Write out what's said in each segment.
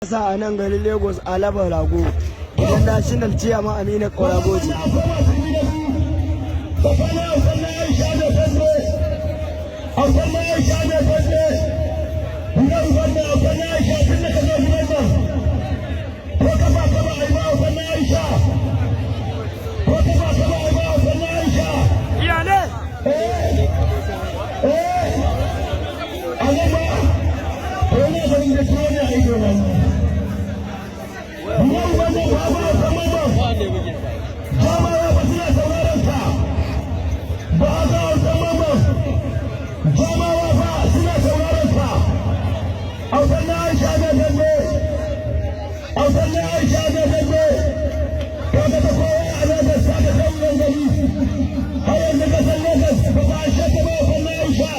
Sa a nan garin Lagos a Labar Rago, idan National Chairman Aminu Kaura Goje. Tsakanin autan na Aisha da Sande, autan na Aisha da Sande, gidan wannan autan na Aisha, tun da ka zo gidan nan ko kafa kaba ai ba. Autan na Aisha, ko kafa kaba ai ba, autan na Aisha. Iyale. Eh eh, amma ko ne ganin da tuwo ne a ido nan. Yau wannan babu autan mamman jama'a ba suna sauraron ka ba ga autan mamman jama'a ba suna sauraron ka. Autan na Aisha da Dambe, autan na Aisha da Dambe, kaga ta kowa a Lagos, kaga ta wurin gari, har yanzu ka san Lagos ba ta aisha ta ba. Autan na Aisha,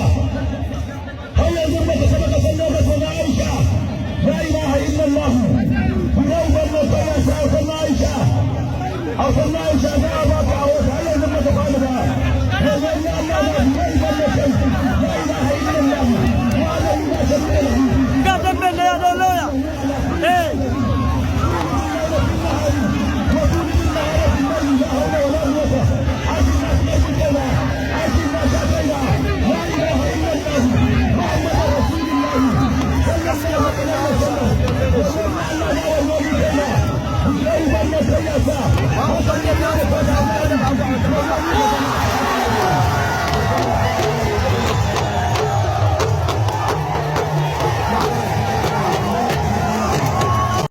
har yanzu ba ka saba ka san Lagos ba na Aisha. La ilaha illallah. Yau wannan kai ta autan na Aisha, autan na Aisha.